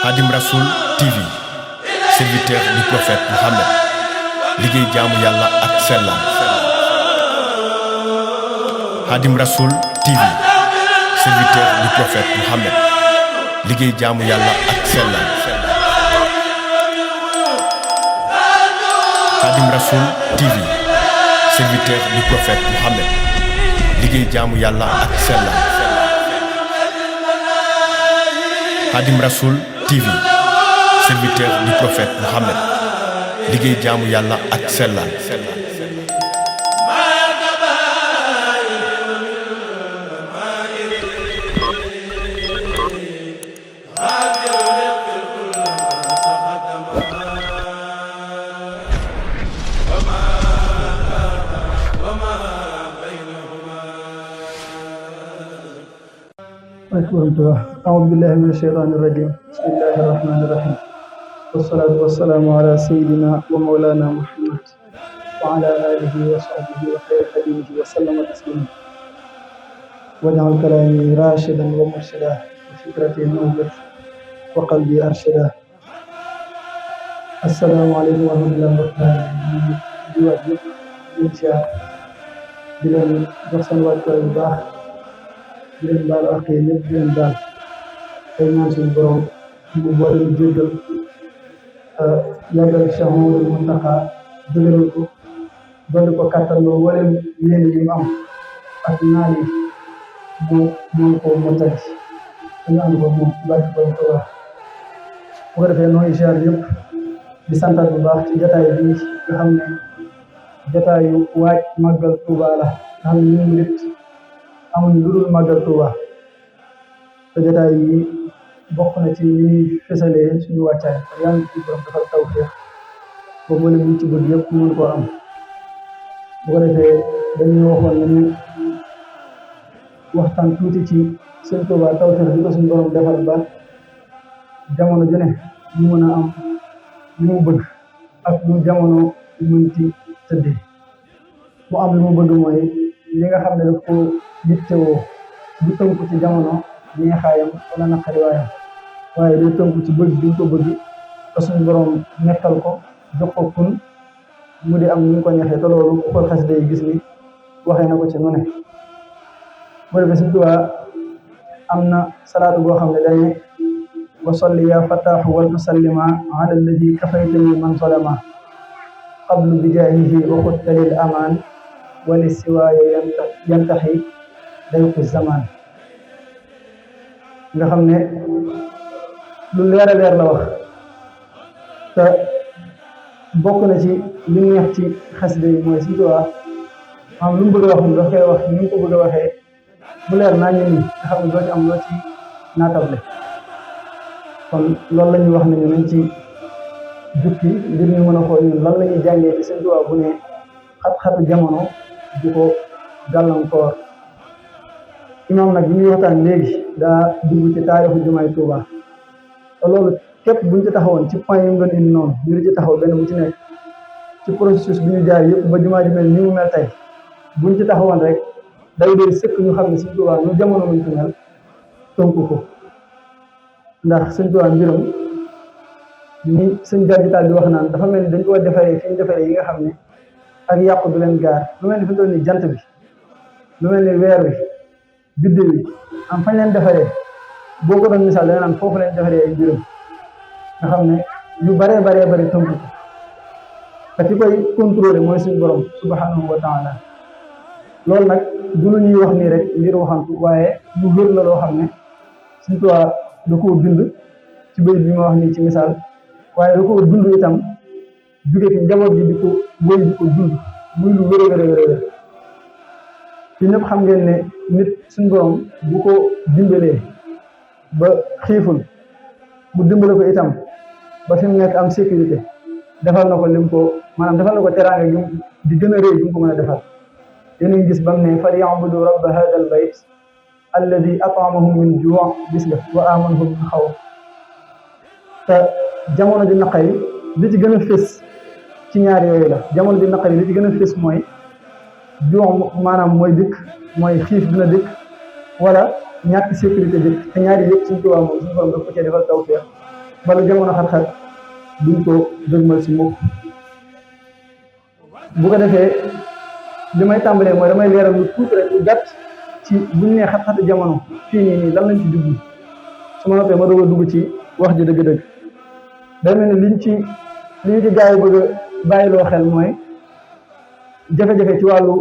Khadim Rasoul TV, serviteur du prophète Mohammed, liggéey jaamu yàlla ak sellal. Khadim Rasoul TV, serviteur du prophète Mohammed, liggéey jaamu yàlla ak sellal. Khadim Rasoul TV, serviteur du prophète Mohammed, liggéey jaamu yàlla ak sellal. Khadim Rasoul TV, serviteur du prophète Mohammed, liggéey jaamu yàlla ak sellal. أعوذ بالله من الشيطان الرجيم بسم الله الرحمن الرحيم والصلاة والسلام على سيدنا ومولانا محمد وعلى آله وصحبه وخير خديمه وسلم تسليما واجعل كلامي راشدا ومرشدا وفكرتي نور وقلبي أرشدا. السلام عليكم ورحمة الله وبركاته. diwaat yëpp di ziar di leen jox seen wàccuwaay bu baax di leen baalu ak ñëpp di leen baal tey ñaan suñu borom mu boole ñu jéggal yàggal Cheikh Mouhamadou Mountakha dëgëral ko dolli ko kàttan ba wala yéen yi mu am ak naan yi mu mën koo mottali ñu ànd ko moom barke borom Tuubaa. bu ko defee nooy ziar yëpp di santaat bu baax ci jotaay bi nga xam ne jotaayu waaj màggal Tuubaa la nga xam ne ñun nit amuñu lu dul màggal Tuubaa te jotaay yi bokk na ci ñuy fësalee suñu wàccaay yàlla ci borom defal tawfeex ba mën a ci bëgg yëpp mën koo am. bu ko defee dañuy waxoon nañu waxtaan tuuti ci Sëñ Tuubaa tawfeex bi ko suñu borom defal ba jamono ju ne ñu mën a am li mu bëgg ak lu jamono mën ci tëddee. mu am li mu bëgg mooy li nga xam ne daf ko yittewoo du tënku ci jamono neexaayam wala naqariwaayam waaye day tënku ci bëgg bi ko bëgg te suñu borom nekkal ko jox ko kun mu di am ni ko neexee te loolu ku xool xasida yi gis ni waxee na ko ci nu ne. bu defee Sëñ Tuubaa am na salaatu boo xam ne dañuy wa salli ya fataahu wal tusallima ala alladi kafaytani man salama qablu bi jaahihi wa xuttalil amaan wali siwaaya yantaxi dayqu zaman. nga xam ne lu leer a leer la wax te bokk na ci li neex ci xasida yi mooy Sëñ Tuubaa lu mu bëgg a wax daf koy wax ni mu ko bëgg a waxee bu leer naa ñu ni nga xam ne doo ci am loo ci naatable. kon loolu la ñuy wax ne ñu nañ ci jukki ngir ñu mën a xool ñun lan la ñuy jàngee ci Sëñ Tuubaa bu ne xat-xatu jamono di ko gàllankoor. imaam nag bi ñuy waxtaan léegi daa dugg ci taarixu jumaay Tuubaa te loolu képp buñ ci taxawoon ci point yi mu doon indi noonu ñu ci taxaw benn bu ci nekk ci processus bi ñu jaar yëpp ba jumaa ji mel ni mu mel tey buñ ci taxawoon rek day doy sëkk ñu xam ne Sëñ Tuubaa nu jamono muñ ci mel tënku ko. ndax Sëñ Tuubaa mbiram ni sëñ Gànjital di wax naan dafa mel ni dañ ko defaree fi ñu defaree yi nga xam ne ak yàqu du leen gaar lu mel ni fi mu toll nii jant bi lu mel ni weer wi biddew yi am fañ leen defaree boo ko doon misaal danga naan foofu leen defaree ay mbiram nga xam ne yu baree bari tënku ko te ki koy contrôler mooy suñu borom subhanahu wa taala. loolu nag du lu ñuy wax nii rek ngir waxantu waaye lu wér la loo xam ne Sëñ Tuubaa da koo bind ci béy bi ma wax nii ci misaal waaye da koo dund itam jóge fi njaboot gi di ko wéy di ko dund muy lu wér ci ñëpp xam ngeen ne nit suñu borom bu ko dimbalee ba xiiful mu dimbale ko itam ba fi mu nekk am sécurité defal na ko lim ko maanaam defal na ko teraanga gi di gën a rëy bi mu ko mën a defal. yéen a ngi gis ba mu ne falyabudu rabba hadal bayt alladi atamahum min juu gis nga wa amanahum min xawf. te jamono ji naqari li ci gën a fës ci ñaar yooyu la. jamono ji naqari li ci gën a fës mooy juu maanaam mooy dikk mooy xiif dina dikk wala ñàkk sécurité dikk te ñaari yëpp suñu tubaab moom suñu borom daf ko cee defal tawfeex bala jamono xat-xat duñ ko dëgmal si mukk bu ko defee li may tàmbalee mooy damay leeral lu tuuti rek lu gàtt ci buñ nee xat-xatu jamono fii nii lan lañ ci dugg su ma noppee ma doog a dugg ci wax ji dëgg-dëgg day mel ni li ñu ci gars yi bëgg a bàyyiloo xel mooy jafe-jafe ci wàllu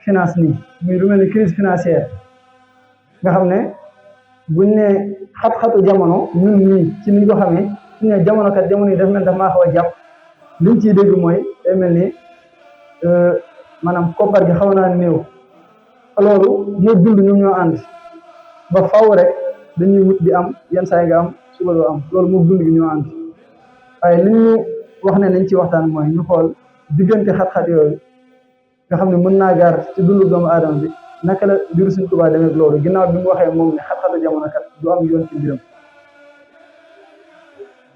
finance nii muy lu mel ni crise financière nga xam ne buñ ne xat-xatu jamono ñun ñii ci niñ ko xamee suñ ne jamono kat jamono yi daf mel daf maa xaw a jàpp liñ ciy dégg mooy day mel ni maanaam koppar gi xaw naa néew loolu moo dund ñoom ñoo ànd ba faw rek dañuy wut di am yenn saa yi nga am suba doo am loolu moo dund gi ñoo ànd waaye li ñu wax ne nañ ci waxtaan mooy ñu xool diggante xat-xat yooyu nga xam ne mën naa gaar ci dundu doomu aadama bi naka la biir Sëriñ Tuubaa demee loolu ginnaaw bi mu waxee moom ne xat-xatu jamono kat du am yoon ci mbiram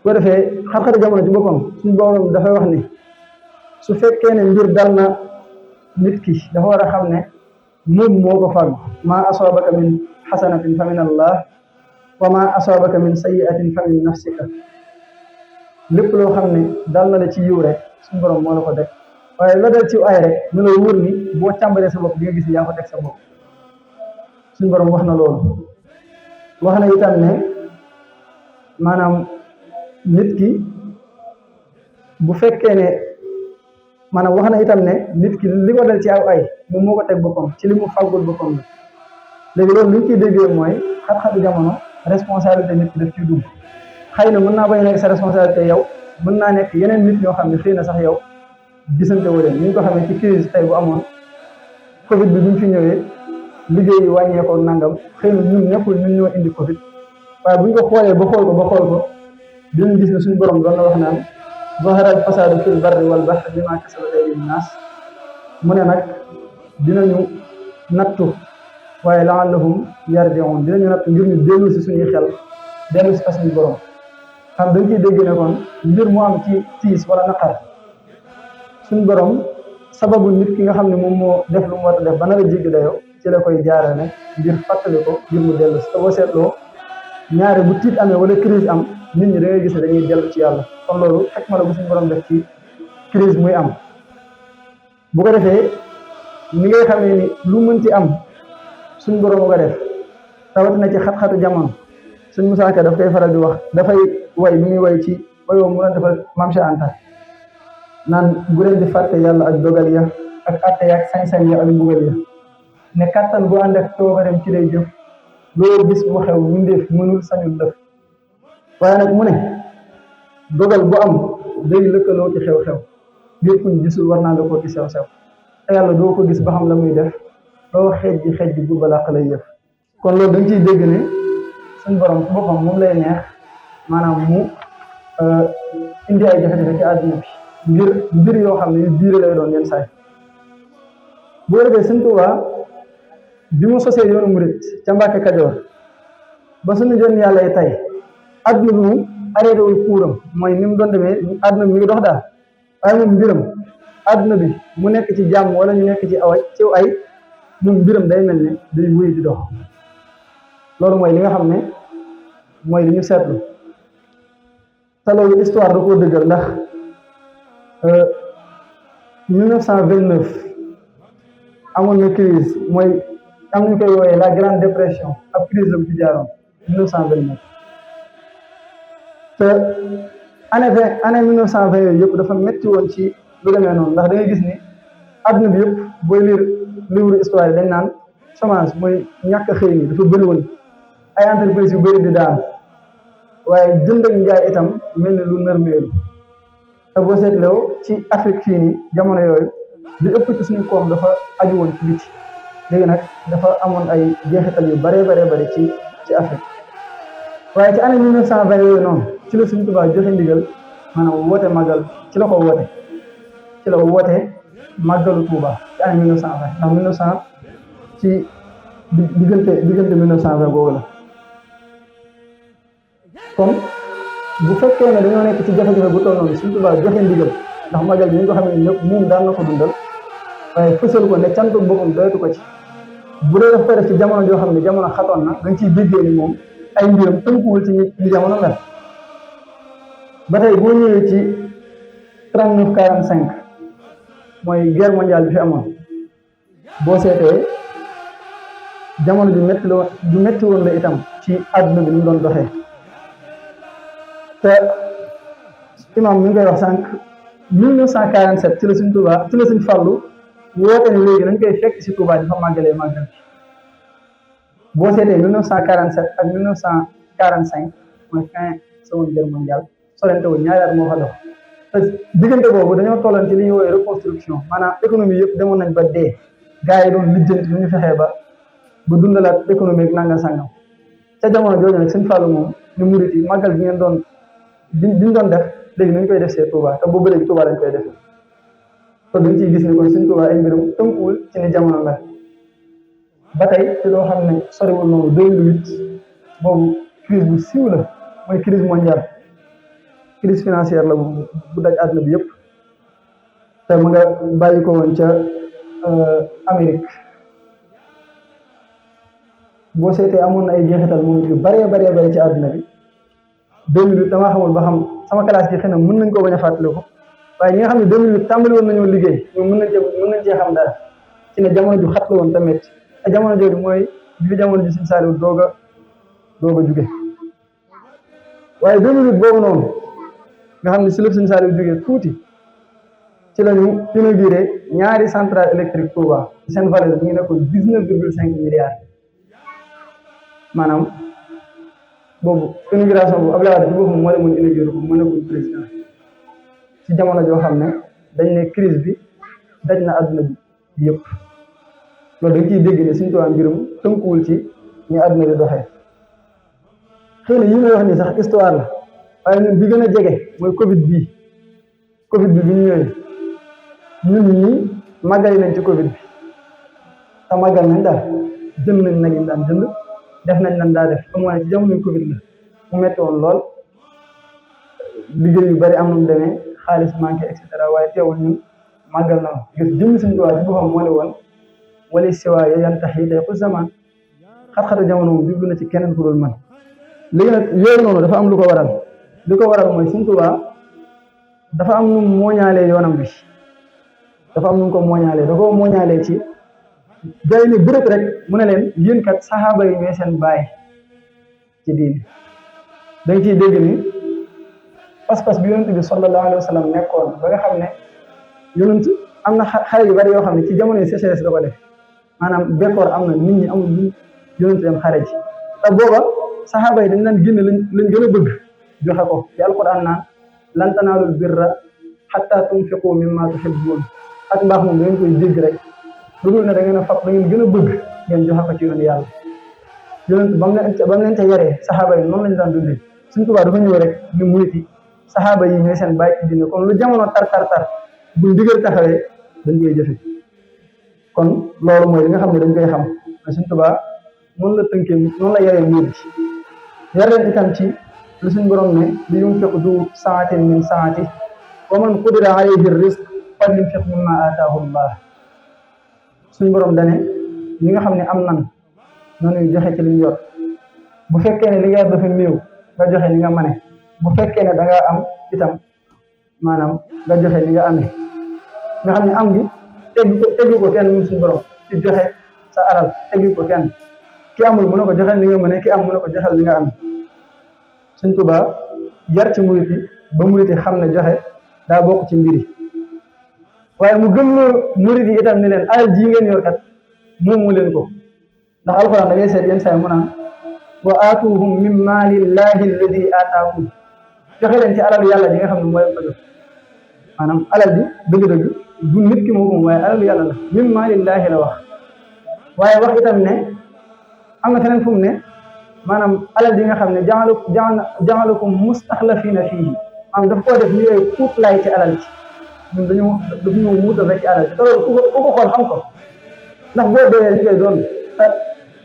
bu ko defee xat-xatu jamono ci boppam suñu borom dafay wax ni su fekkee ne mbir dal na nit ki dafa war a xam ne moom moo ko fàggu maa asaabaka min xasanatin fa min allah wa maa asaabaka min sayyi'atin fa min nafsika lépp loo xam ne dal na la ci yiw rek suñu borom moo la ko def waaye la dal ci ay rek ne la wóor ni boo càmbaree sa bopp di nga gis yaa ko teg sa bopp suñu borom wax na loolu wax na itam ne maanaam nit ki bu fekkee ne maanaam wax na itam ne nit ki li ko dal ci aw ay moom moo ko teg boppam ci li mu fàggul boppam la léegi loolu li ñu ciy déggee mooy xat-xatu jamono responsabilité nit ki daf ciy dugg xëy na mën naa bañ nekk sa responsabilité yow mën naa nekk yeneen nit ñoo xam ne xëy na sax yow gisante woo leen ni ñu ko xamee ci crise tey bu amoon Covid bi mu fi ñëwee liggéey yi wàññeekoo nangam xëy na ñun nekkul ñun ñoo indi Covid waaye bu ñu ko xoolee ba xool ko dinañ gis ne suñu borom doon na wax naan zahara al fasaadu fil barri wal bahri bimaa kasabat aydin naas mu ne nag dinañu nattu waaye la'allahum yarji'uun dinañu nattu ngir ñu dellu si suñuy xel dellu si fa suñu borom xam dañ ciy dégg ne kon mbir mu am ci tiis wala naqar suñu borom sababu nit ki nga xam ne moom moo def lu mu war a def ba nar a jéggi dayoo ci la koy jaarale ngir fàttali ko ngir mu dellu si te boo seetloo ñaare bu tiit amee wala crise am nit ñi da ngay gis ne dañuy dellu ci yàlla kon loolu xekk ma la bu suñu borom def ci crise muy am bu ko defee ni ngay xamee ni lu mënti am suñu borom ko def rawatina ci xat-xatu jamono suñ Musaa Ka daf koy faral di wax dafay way bi muy way ci wayoo mu doon defal Maam Cheikh Anta naan bu leen di fàtte yàlla ak dogal ya ak atte ya ak sañ-sañ ya ak mbugal ya ne kattan bu ànd ak toobareem ci lay jëf loolu bis bu xew mbindeef mënul sañul def waaye nag mu ne dogal bu am day lëkkaloo ci xew-xew lépp ñu gisul war naa nga ko ci sew-sew te yàlla doo ko gis ba xam la muy def doo xeej ji bu balaa lay yëf kon loolu dañ ciy dégg ne suñ borom ci boppam moom lay neex maanaam mu indi ay jafe-jafe ci àdduna bi mbir yoo xam ne yu biir lay doon yenn saay bu ko defee Sëñ Tuubaa bi mu sosee yoonu murit ca Mbàkke Kajoor ba suñu jën yàlla yi tey àdduna bi mu arrêté wul kuuram mooy ni mu doon demee àdduna bi mi ngi dox daal waaye moom mbiram àdduna bi mu nekk ci jàmm wala ñu nekk ci ay moom mbiram day mel ne day wéy di dox loolu mooy li nga xam ne mooy li ñu seetlu te loolu histoire da koo dëggal ndax 1929 amoon na crise mooy am ñu koy wooyee la grande dépression ab crise la bu ci jaaroon 1929 te année 1920 yooyu yëpp dafa metti woon ci lu demee noonu ndax da ngay gis ni adduna bi yëpp booy lire livre histoire yi dañ naan chômage mooy ñàkk a xëy ni dafa bëri woon ay entreprise yu bëri di daan waaye jënd ak njaay itam mel ni lu nërmeelu te boo seetloo ci Afrique fii nii jamono yooyu li ëpp ci suñu koom dafa aju woon ci biti léegi nag dafa amoon ay jeexital yu bare ci Afrique waaye ci année 1920 yooyu noonu ci la Sëñ Tuubaa joxe ndigal maanaam woote màggal ci la woote màggalu Tuubaa ci année 1920 ndax 1900 ci diggante 1920 boobu la kon bu fekkee ne dañoo nekk ci jafe-jafe bu toll noonu Sëñ Tuubaa joxe ndigal ndax màggal bi ñu ko xam ne ñëpp moom daan na ko dundal waaye fësal ko ne cantu boppam doyatu ko ci bu dee daf koy def ci jamono joo xam ne jamono xatoon na dañ ciy déggee ni moom ay mbiram tënkuwul ci ñi jamono mel ba tey boo ñëwee ci 39-45 mooy guerre mondiale bi fi amoon boo seetee jamono ju métti woon la itam ci àdduna bi ni mu doon doxee te imam mi ngi koy wax sànq 1947 ci la Sëñ Tuubaa ci la Sëñ Fallu woote ne léegi nañ koy fekk si Tuubaa di fa màggalee màggal boo seetee 1947 ak 1945 mooy fin seconde guerre mondiale sorente woon ñaari at moo fa dox te diggante boobu dañoo tolloon ci li ñuy woowee reconstruction maanaam économie yëpp demoon nañ ba dee gars yi doon lijjanti lu ñu fexee ba dundalaat économie ak nanga sàngam ca jamono jooju nag Sëñ Fallu moom ñu murit yi màggal bi ngeen doon biñ doon def léegi nañ koy def see Touba te boobu léegi Touba lañ koy defee kon dañ ciy gis ne kon Sëñ Touba ay mbiram tënkuwul ci ni jamono mel ba tey ci loo xam ne soriwul noonu 2008 boobu crise bu siiw la mooy crise mondiale crise financière la bu daj àdduna bi yëpp te mu nga bàyyi ko woon ca Amérique boo seetee amoon na ay jeexital moom yu bëree ci àdduna bi 2008 damaa xamul ba xam sama classe gi xëy na mën nañ koo bañ a fàttaliku waaye ñi nga xam ne 2008 tàmbali woon nañoo liggéey ñoom mën nañ cee xam dara ci ne jamono ju xat la woon tamit te jamono jooju mooy bi jamono ji Sëñ Saaliw doog a jóge waaye 2008 boobu noonu nga xam ne si lépp Sëñ Saaliw jóge tuuti ci la ñu inauguré ñaari centrale électrique Touba seen valeur bi ngi nekkoon 19,5 milliards maanaam boobu inauguration boobu Abdoulaye Wade ci boppam moo demoon inauguré ko mu nekkul président ci jamono joo xam ne dañ ne crise bi daj na àdduna bi yëpp loolu dañ ciy dégg ne Sëñ Tuubaa mbirum tënkuwul ci ñu àdduna di doxee xëy na yi may wax nii sax histoire la waaye ñun bi gën a jege mooy Covid bi ñu ñëwee ñun ñii màggali nañ ci Covid bi te màggal nañ daal jënd nañ nag yi daan jënd def nañ lan daa def amoo ne ci jamono Covid la mu metti woon lool liggéey yu bari am nu demee xaalis manqué et cetera waaye teewul ñun màggal na gis jëmmi Sëñ Tuubaa ci boppam moo ne woon wala siwaa ya yan tax yi day ku zaman xat-xatu jamono moom jublu na ci keneen ku dul man léegi nag yooyu noonu dafa am lu ko waral mooy Sëñ Tuubaa dafa am nu mooñaalee yoonam bi dafa am nu ko mooñaalee da koo mooñaalee ci gars yi ne bërëb rek mu ne leen yéen kat saxaaba yi ñooy seen baay ci diine da nga ciy dégg ni pas-pas bi yonent bi sallallahu alayhi wa sallam nekkoon ba nga xam ne yonent am na xare yu bari yoo xam ne ci jamono yi sécheresse da ko def maanaam bekkoor am na nit ñi amul lu yonent dem xare ji te booba saxaaba yi dañ leen génne lañ gën a bëgg joxe ko ci alquran naan lan tanaalul birra hatta tunfiqu mimma tuhibbuun ak mbaax moom da ngeen koy dégg rek lu dul ne da ngeen a fab da ngeen gën a bëgg ngeen joxe ko ci yoonu yàlla yonent ba mu leen ca yaree saxaaba yi noonu lañ daan dundee Sëñ Tuubaa dafa ñëw rek ñu muriti saxaaba yi ñooy seen bàyyi ci diine kon lu jamono tar buñ digal taxawee dañ koy jëfe kon loolu mooy li nga xam ne dañ koy xam mais Sëñ Tuubaa noonu la tënkee noonu la yaree murid ci yar leen itam ci lu suñ borom ne li yunfiq du saatin min saati wa man qudira alayhi rizq falyunfiq mimma aataahu Allah suñ borom dane ñi nga xam ne am nan noonu joxe ci liñ yor bu fekkee ne li nga yor dafa néew nga joxe li nga mane bu fekkee ne da ngaa am itam maanaam nga joxe li nga amee nga xam ne am gi teggu ko kenn mun suñu borom ci joxe sa alal teggu ko kenn ki amul mu ne ko joxel li nga mën ki am mu ne ko joxel li nga am Sëñ Tuubaa yar ci murit yi ba murit yi xam ne joxe daa bokk ci mbiri waaye mu gëm loo murit yi itam ne leen alal ji ngeen yor kat moomu leen ko ndax alxuraan da ngay seet yenn saa mu naan wa aatuhum min maalillahi alladi aataakum joxe leen ci alal yàlla ji nga xam ne mooy ko jox maanaam alal ji dëgg-dëgg du nit ki moo ko moom waaye alal yàlla la min maalillahi la wax waaye wax itam ne am na feneen fu mu ne maanaam alal ji nga xam ne jaalakum mustaxlafina fiihi maanaam daf koo def ñu lay kuut laay ci alal ci ñun dañoo muutal rek ci alal ci te loolu ku ko xool xam ko ndax boo doyee li ngay doon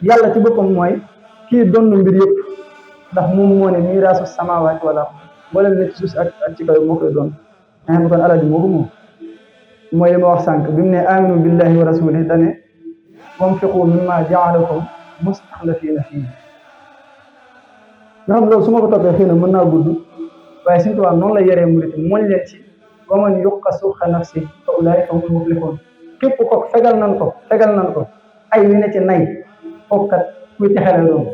yàlla ci boppam mooy kii doon mbir yëpp ndax moom moo ne miiraasu samaawaati wala wala nekk suuf si ak ci kaw moo koy doon kon alal ji moo ko moom mooy li ma wax sànq bi mu ne aminu billahi wa rasulihi dane wanfiqu mimma jaalakum mustaxlafina fiihi nga xam loolu su ma ko toppee xëy na mën naa gudd waaye Sëñ Tuubaa noonu la yaree murit mooñ leen ci wa man yuqa suxa nafsi fa ulaa'ika humul muflixuun képp ko fegal nan ko ay wi ne ci nay kooku kat kuy texe la doon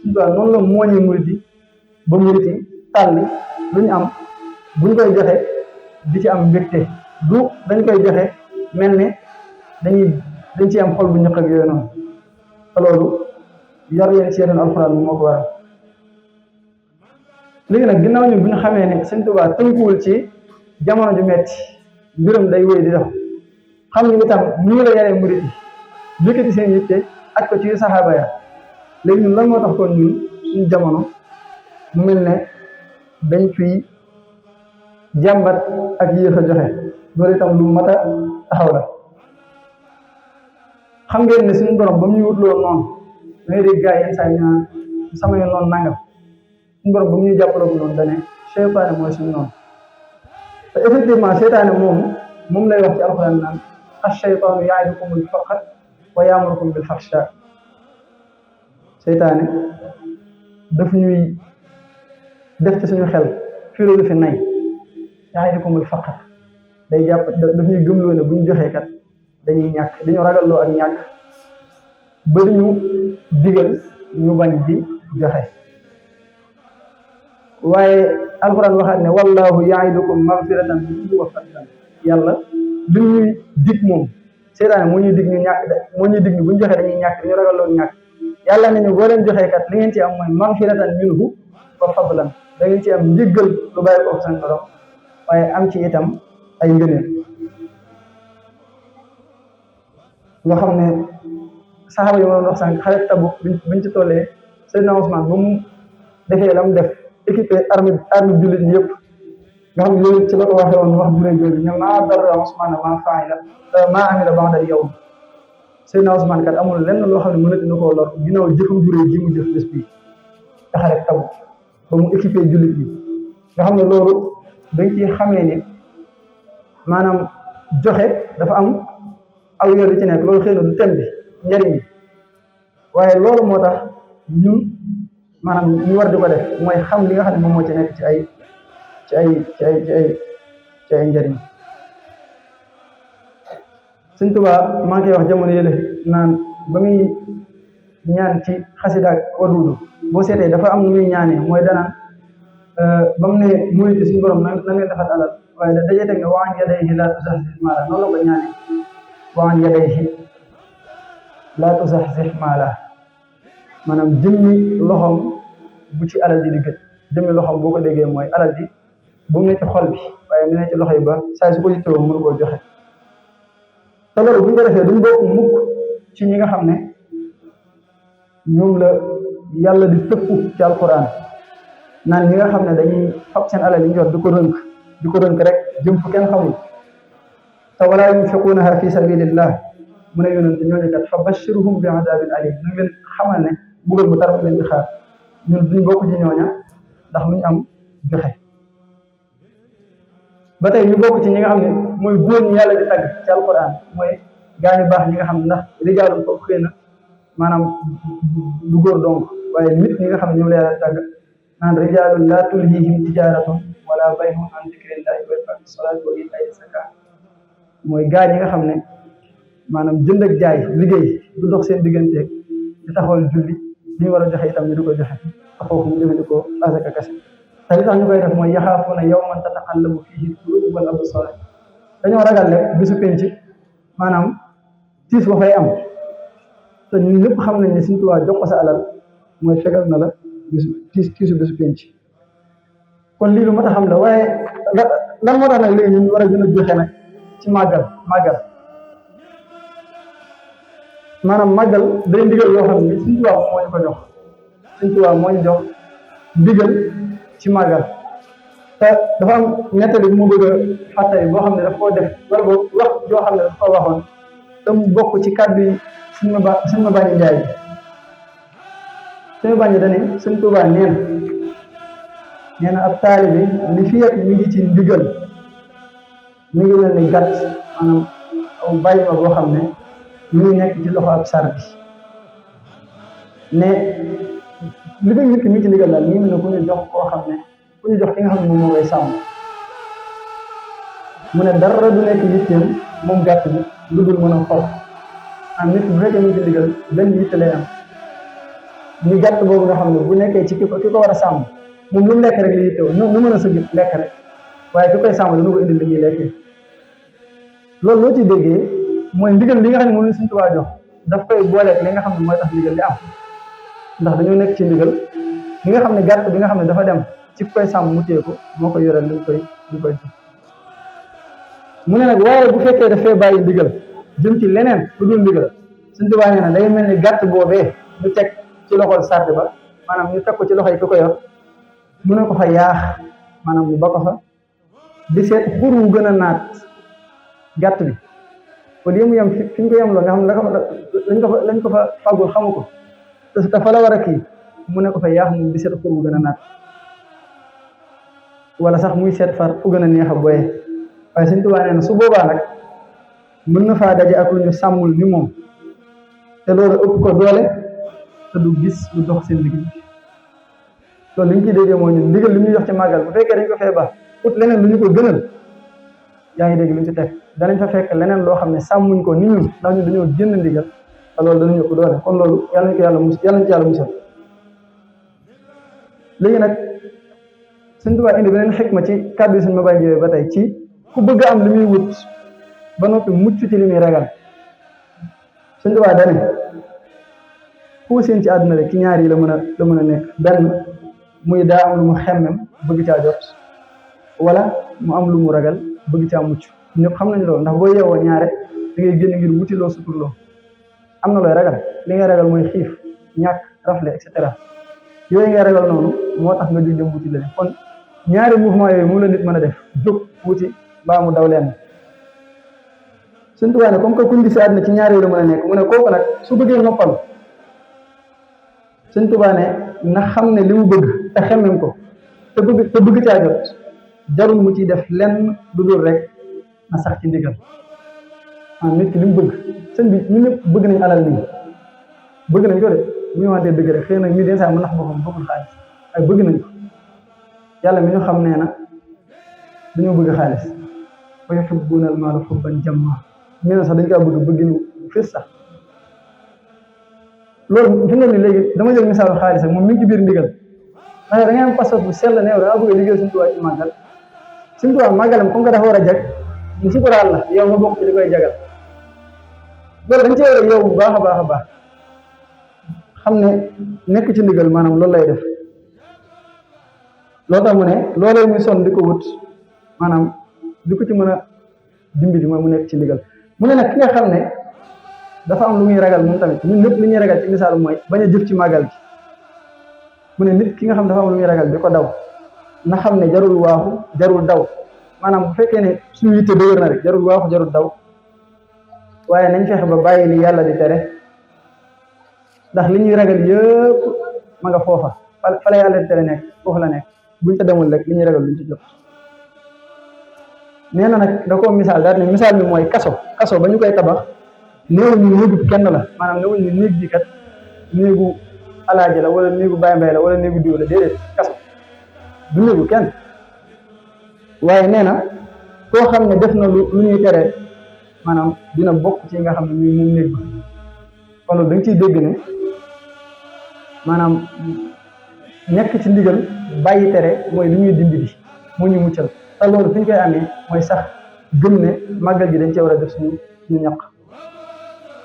Sëñ Tuubaa noonu la mooñee murit yi ba murit yi tàlli lu ñu am buñ koy joxe di ci am mbégte du dañ koy joxe mel ne dañ ci am xol bu ñëq ak yooyu noonu te loolu yar leen ci yeneen alxuraan bi moo ko waral léegi nag ginnaaw ñu bu ñu xamee ne Sëñ Tuubaa tënkuwul ci jamono ju metti mbirum day wéy di dox xam ni itam ñu la yaree murit yi yëkkati seen yitte ak ko ci saxaaba ya léegi ñun lan moo tax kon ñun suñu jamono mu mel ne dañ fiy jàmbat ak yéex a joxe loolu itam lu mat a taxaw la xam ngeen ne suñu borom ba mu ñu wutloo noonu dangay dégg gars yi yenn saa yi naan sama yoon noonu nangam suñu borom ba mu ñuy jàppaloo noonu dane seytaane mooy suñu noonu te effectivement seytaane moom lay wax ci alxuraan naan ash-shaytaanu ya'idukumul faqra wa ya'murukum bil fahshaa seytaane daf ñuy def ci suñu xel philosophie nay ya'idukumul faqra day jàpp daf ñuy gëmloo ne bu ñu joxee kat dañuy ñàkk dañoo ragalloo ak ñàkk ba ñu digal ñu bañ di joxe waaye alquran waxaat ne wallahu ya'idukum maghfiratan minhu wa fadlan yàlla li ñuy dig moom seytaane moo ñuy dig ñu ñàkk moo ñuy dig ñu bu ñu joxee dañuy ñàkk dañoo ragalloo ñàkk yàlla ne ñu boo leen joxee kat li ngeen ci am mooy maghfiratan minhu wa fadlan da ngeen ci am njëggal lu bàyyi ko seen borom waaye am ci itam ay ngëneel nga xam ne saxaaba yi ma doon wax sànq xare Tabuk biñ ci tollee Seydina Ousmane ba mu defee la mu def équipé armée jullit ñi yëpp nga xam ne loolu ci la ko waxee woon wax juré jooju ñoom maa darra Ousmane maa amila ba'da al-yawm Seydina Ousmane kat amul lenn loo xam ne mënati na koo lor ginnaaw jëfam juré ji mu jëf bés bii te xare Tabuk ba mu équipé jullit ñi nga xam ne loolu dañ ci xamee ni maanaam joxe dafa am aw yoon yu ci nekk loolu xëy na du thème bi njëriñ bi waaye loolu moo tax ñun maanaam ñu war di ko def mooy xam li nga xam ne moom moo ci nekk ci ay njëriñ Sëñ Tuubaa maa ngi koy wax jamono yële naan ba muy ñaan ci xasida ak waduudu boo seetee dafa am nu muy ñaanee mooy danaan ba mu ne murit suñu borom na ngeen defal alal waaye dajee teg ne wa an yadayhi laa tuzaxzix maala noonu la ko ñaanee wa an yadayhi laa tuzaxzix maala maanaam jëmmi loxoom bu ci alal ji di gët jëmmi loxoom boo ko déggee mooy alal ji bu mu ne ci xol bi waaye mu ne ci loxo yi ba saa su ko yittewoo mënu koo joxe te loolu bu ñu ko defee duñ bokk mukk ci ñi nga xam ne ñoom la yàlla di tëkku ci alquran naan ñi nga xam ne dañuy fab seen alal yi ñu yor di ko rënk rek jëm fu kenn xamul te wala yunfiquunaha fi sabilillah mu ne yonente ñooñu kat fa bashirhum bi azabin alim ñu ngi leen xamal ne bugal bu tar leen di xaar ñun duñ bokk ci ñooña ndax luñ am joxe ba tey ñu bokk ci ñi nga xam ne mooy góor ñi yàlla di tagg ci alquran mooy gaa ñu baax ñi nga xam ne ndax rijaalun foofu xëy na maanaam du góor donc waaye nit ñi nga xam ne ñoom la yàlla di tagg naan rijaalun laa tulhiihim tijaaratun wala bay'un an zikrillahi wa iqaamis salaati wa iitaa'i zakaat mooy gaa ñi nga xam ne maanaam jënd ak jaay liggéey du dox seen digganteeg di taxawal julli li ñu war a joxe itam ñu di ko joxe te foofu ñu jëfandikoo azaka kese te li tax ñu koy def mooy yaxaafuuna yawman tataqallabu fiihi al-quluubu wal absaar dañoo ragal rek bisu penc maanaam tiis ba fay am te ñun ñëpp xam nañ ne Sëñ Tuubaa jox ko sa alal mooy fegal na la tiisu bisu penc kon lii lu mat a xam la waaye lan moo tax nag léegi ñu war a gën a joxe nag ci màggal maanaam màggal day ndigal yoo xam ne Sëñ Tuubaa moo ñu ko jox Sëñ Tuubaa moo ñu jox ndigal ci màggal te dafa am nettali bu mu bëgg a fàttali boo xam ne daf koo def wala boog wax joo xam ne daf koo waxoon te mu bokk ci kàddu yi suñ ma bàññi njaay suñu bàññi dane Sëñ Tuubaa nee na ab taalibe li fi yegg mi ngi ci ndigal mi ngi mel ni gàtt maanaam aw bàyyi ma boo xam ne ñu ngi nekk ci loxo ab sar bi ne li ko nit ki mi ci ndigal daal ñu ne ku ñu jox koo xam ne ku ku ñu jox ki nga xam ne moom moo koy sàmm mu ne dara du nekk yitteem moom gàtt bi lu dul mën a for am nit bu fekkee mu ci ndigal benn yitte lay am ñu gàtt boobu nga xam ne bu nekkee ci ki ko war a sàmm moom lu mu lekk rek li yittewoo nu mën a sëgg lekk rek waaye ki koy sàmm dana ko indil li muy lekkee loolu loo ciy déggee mooy ndigal li nga xam ne moom la Sëñ Tuubaa jox daf koy booleeg li nga xam ne mooy tax ndigal li am ndax dañoo nekk ci ndigal li nga xam ne gàtt bi nga xam ne dafa dem ci koy sàmm mu téye ko moo koy yoral li koy mu ne nag waaye bu fekkee dafay bàyyi ndigal jëm ci leneen lu dul ndigal Sëñ Tuubaa nee na day mel ni gàtt boobee ñu teg ci loxol sàrt ba maanaam ñu teg ko ci loxo yi ki ko yor mu ne ko fa yaax maanaam mu ba ko fa di seet xur wu gën a naat gàtt bi au lieu mu yem fi ñu ko yemloo nga xam ne lañ ko fa fàggul xamu ko te fa la war a kii mu ne ko fa yaax moom di seet xur wu gën a naat wala sax muy seet far fu gën a neex a boyee waaye Sëñ Tuubaa nee na su boobaa nag mën na faa daje ak lu ñu sàmmul ni moom te loolu ëpp ko doole te du gis lu dox seen liggéey loolu li ñu ciy déggee mooy ñun ndigal li ñuy jox ci màggal bu fekkee dañ ko fee baax ut leneen lu ñu ko gënal yaa ngi dégg lu ñu ci teg danañ fa fekk leneen loo xam ne sàmmuñ ko ni ñun ndax ñun dañoo jënd ndigal te loolu danañu ëpp doole kon loolu yàlla nañ ko yàlla musal léegi nag Sëñ Tuubaa indi beneen xikma ci kàddu yi suñ ma bàyyi jëwee ba tey ci ku bëgg am li muy wut ba noppi mucc ci li muy ragal Sëñ Tuubaa dane ku seen ci àdduna rek ci ñaar yi la mën a nekk benn muy daa am lu mu xemmem bëgg caa jot wala mu am lu mu ragal bëgg caa mucc ñëpp xam nañ loolu ndax boo yeewoo ñaare da ngay génn ngir wuti loo suturloo am na looy ragal li ngay ragal mooy xiif ñàkk rafle et cetera yooyu ngay ragal noonu moo tax nga jóg dem wuti leneen kon ñaari mouvement yooyu moom la nit mën a def jóg wuti mbaa mu daw leen Sëñ Tuubaa ne comme que kuñ gis àdduna ci ñaari yooyu la mën a nekk mu ne kooku nag su bëggee noppal Sëñ Tuubaa ne na xam ne li mu bëgg te xemmem ko te bëgg caa jot jarul mu ciy def lenn lu dul rek na sax ci ndigal nit ki li mu bëgg sëñ bi ñu ñëpp bëgg nañ alal nii bëgg nañ ko de bu ñu wantee dëgg rek xëy na ñu den saa mu nax boppam bëggul xaalis ay bëgg nañ ko yàlla mi ñu xam nee na dañoo bëgg xaalis wa yuhibbuuna al-maala hubban jammaa mel na sax dañ kaa bëgginu fis sax loolu fi nga ni léegi dama jël misaalu xaalis ak moom mi ngi ci biir ndigal ndax da ngay am passeport bu sell ne yow da nga bëgg a liggéey Sëñ Tuubaa ci màggal Sëñ Tuubaa màggalam comme que dafa war a jag mu suturaal la yow nga bokk ci li koy jagal loolu dañ ci war a yow bu baax a baax xam ne nekk ci ndigal maanaam loolu lay def loo tax mu ne loolee muy sonn di ko wut maanaam di ko ci mën a dimbali mooy mu nekk ci ndigal mu ne nag ki nga xam ne dafa am lu muy ragal moom tamit ñun lépp li ñuy ragal ci misaal mooy bañ a jëf ci màggal gi mu ne nit ki nga xam dafa am lu muy ragal di ko daw na xam ne jarul waaxu jarul daw maanaam bu fekkee ne suñu yitte dëgër na rek jarul waaxu jarul daw waaye nañ fexe ba bàyyi li yàlla di tere ndax li ñuy ragal yëpp ma nga foofa fa la yàlla di tere nekk foofu la nekk buñ ca demul rek li ñuy ragal luñ ci jot nee na nag da koo misaal daal ne misaal bi mooy kaso ba ñu koy tabax néew ñu néegu kenn la maanaam néew ñu néeg bi kat néegu alaaji la wala néegu Baye Mbaye la wala néegu diw la déedéet kaso du néegu kenn waaye nee na koo xam ne def na lu ñuy tere maanaam dina bokk ci nga xam ne muy moom néeg ba kon loolu da nga ciy dégg ne maanaam nekk ci ndigal bàyyi tere mooy li ñuy dimbali moo ñu muccal te loolu fi ñu koy amee mooy sax gëm ne màggal gi dañ cee war a def suñu ñaq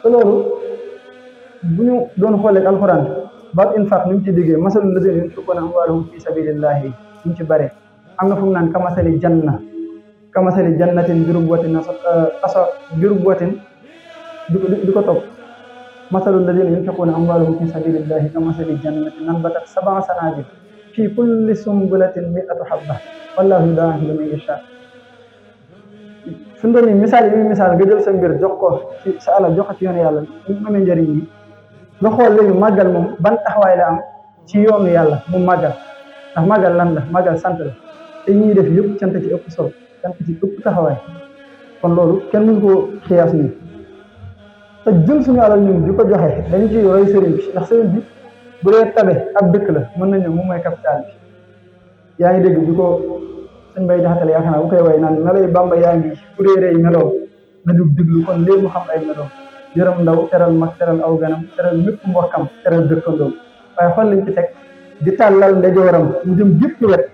te loolu bu ñu doon xoolee alxuraan baat infaq ni mu ci déggee masalul lazina yunfiquuna amwaalahum fi sabilillahi ñu ci bare am na fu mu naan kamasali jannatin birubwatin di ko topp masalul lazina yunfiquuna amwaalahum fi sabilillahi kamasali jannatin anbatat sab'a sanaabil fi kulli sumbulatin mi'atu habba wallahu yudaa'ifu liman yashaa su ndoon ni misaal yi muy misaal nga jël sa mbir jox ko ci sa alal jox ko ci yoonu yàlla mu amee njëriñ yi nga xool léegi màggal moom ban taxawaay la am ci yoonu yàlla mu màggal ndax màggal lan la màggal sant la te ñuy def yëpp cant ci ëpp solo cant ci ëpp taxawaay kon loolu kenn mënu koo xiyaas nii te jël suñu alal ñun di ko joxe dañu ci roy sëriñ bi ndax sëriñ bi bu dee tabe ab dëkk la mën nañ ne moom mooy capital bi yaa ngi dégg bi ko sëñ Bay Jaxate yaakaar naa bu koy way naan melay Bàmba yaa ngi fu réerey meloo na jug diglu kon léegi mu xam ay meloo yërëm ndaw teral mag teral aw ganam teral lépp mbokkam teral dëkkandoom waaye xool lañ ci teg di tàllal ndeyjooram mu jëm gépp wet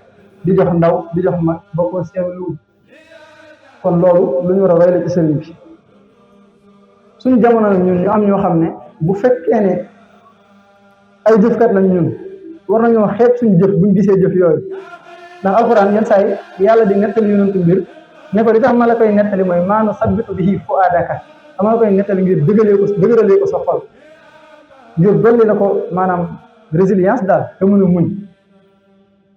di jox ndaw di jox mag ba ko seetlu kon loolu lu ñu war a roy la ci sëriñ bi suñu jamono nag ñun ñu am ñoo xam ne bu fekkee ne ay jëfkat lañ ñun war nañoo xeeb suñu jëf buñ gisee jëf yooyu ndax alxuraan yenn saa yi yàlla di nettali yonentu mbir ne ko li tax ma la koy nettali mooy maanu sabbitu bihi fuaadaka dama la koy nettali ngir dëgëralee ko sa xol ngir dolli la ko maanaam résilience daal te mën a muñ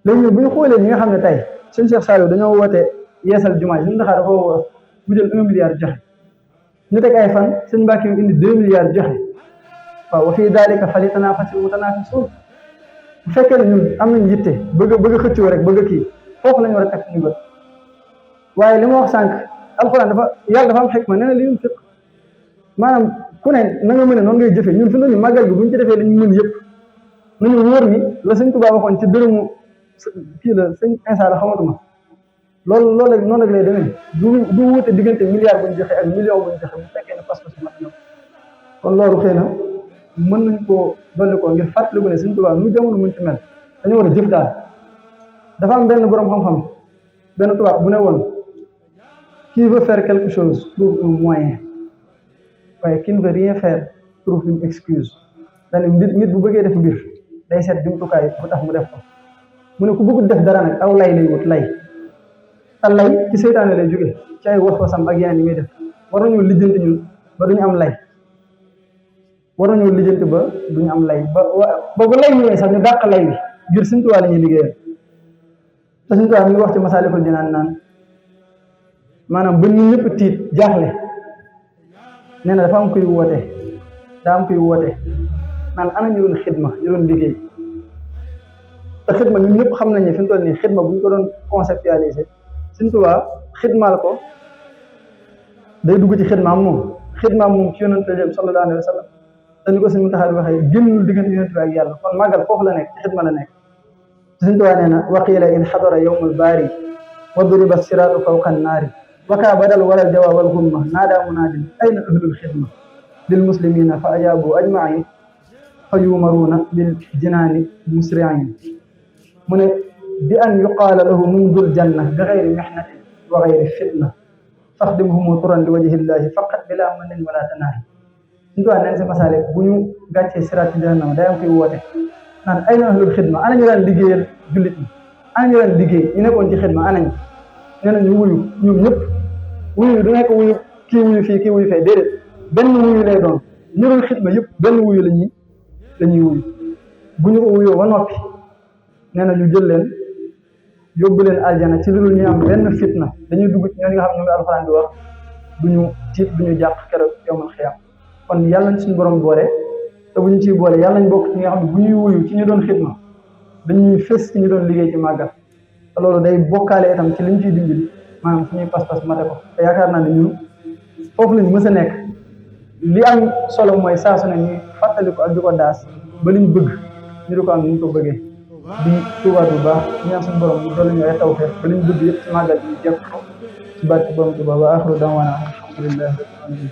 léegi ñun bu ñu xoolee ñi nga xam ne tey suñu Cheikh Saliou dañoo woote yeesal jumaa yi suñu ndaxaa dafa woo mu jël 1 milliard joxe ñu teg ay fan suñu Mbàkke yu indi 2 milliards joxe waaw wa fii daalika falyatanaafasi l-mutanaafisuun bu fekkee ne ñun am nañ yitte bëgg a xëccoo rek bëgg a kii foofu lañu war a teg suñu bët waaye li ma wax sànq alxuraan yàlla dafa am xikma nee na li yunfiq maanaam ku ne na nga mën a noonu ngay jëfee ñun fi mu ne nii màggal gi buñ ci defee li ñu mën yëpp nañu wóor ni la sëñ Tuubaa waxoon ci dërëmu kii la sëñ Insa la xamatuma loolu rek noonu rek lay demee du wuute diggante milliard buñ joxe ak million buñ joxe bu fekkee ne pas-pas mat na kon loolu xëy na mën nañ koo dolli ko ngir fàttaliku ne sëñ Tuubaa nu jamono muñ ci mel dañu war a jëf daal dafa am benn borom xam-xam benn tubaab bu ne woon qui veut faire quelque chose trouve un moyen waaye qui ne veut rien faire trouve une excuse daane nit bu bëggee def mbir day seet jumtukaay bu tax mu def ko mu ne ku bëggut def dara nag aw lay lay wut lay te lay ci seytaane lay jóge ci ay waswasam ak yeneen yi muy def war nañoo lijjanti ñun ba duñu am lay war nañoo lijjanti ba duñu am lay ba bu lay ñëwee sax ñu dàq lay bi ngir Sëñ Tuubaa la ñuy liggéeyal te Sëñ Tuubaa mi ngi wax ci Masaalikul Jinaan naan maanaam ba ñu ñëpp tiit jaaxle nee na dafa am kuy woote naan ana ñu doon xidma ñu doon liggéey te xidma ñun ñëpp xam nañ ne fi mu toll nii xidma bu ñu ko doon conceptualiser Sëñ Tuubaa xidmaal ko day dugg ci xidmaam moom ci yonent bi sallallahu alayhi wa sallam te ni ko Sëñ Muntaxa waxee génnul diggante yonent bi ak yàlla kon màggal foofu la nekk ci xidma la nekk Sëñ Tuubaa nee na waqiila in xadara yawmul baari wa duriba siraatu fawqa annaari wakaa badal walal jawa wal humma naadaa munaadin ayna ahlul xidma lil muslimina fa ajaabu ajmain fa yumaruuna bil jinaani musriin mu ne bi an yuqaala lahu mundul janna bi xayri mihnatin wa xayri fitna faxdimhumu turan li wajhillahi faqat bila manin wala tanaahi Sëñ Tuubaa neen si masaale bu ñu gàccee siraat ci jahannama day am koy woote naan ayna ahlul xidma ana ñu daan liggéeyal jullit ñi ana ñu daan liggéey ñu nekkoon ci xidma anañ nee na ñu wuyu ñoom ñëpp wuyu du nekk wuyu kii wuyu fii kii wuyu fee déedéet benn wuyu lay doon ñu doon xidma yëpp benn wuyu lañuy wuyu bu ñu ko wuyoo ba noppi nee na ñu jël leen yóbbu leen aljana ci lu dul ñu am benn fitna dañuy dugg ci ñooñu nga xam ne ñoom alxuraan di wax duñu tiit duñu jàq keroog yawmal xiyaam kon yàlla nañ suñu borom boole te bu ñu ciy boole yàlla nañ bokk ci nga xam ne bu ñuy wuyu ci ñu doon xidma dañuy fës ci ñu doon liggéey ci màggal te loolu day bokkaale itam ci liñ ciy dimbali maanaam suñuy pas-pas mate ko te yaakaar naa ne ñun foofu lañ mës a nekk li am solo mooy saa su ne ñuy fàttali ko ak di ko daas ba liñ bëgg ñu di ko am ni ñu ko bëggee di tuubaat bu baax ñaan suñu borom mu dolli ñu ay tawfeex ba liñ bëgg yëpp ci màggal bi jëf ci barke borom Tuubaa wa aaxiru da'waanaa alhamdulillahi rabbil aalamiin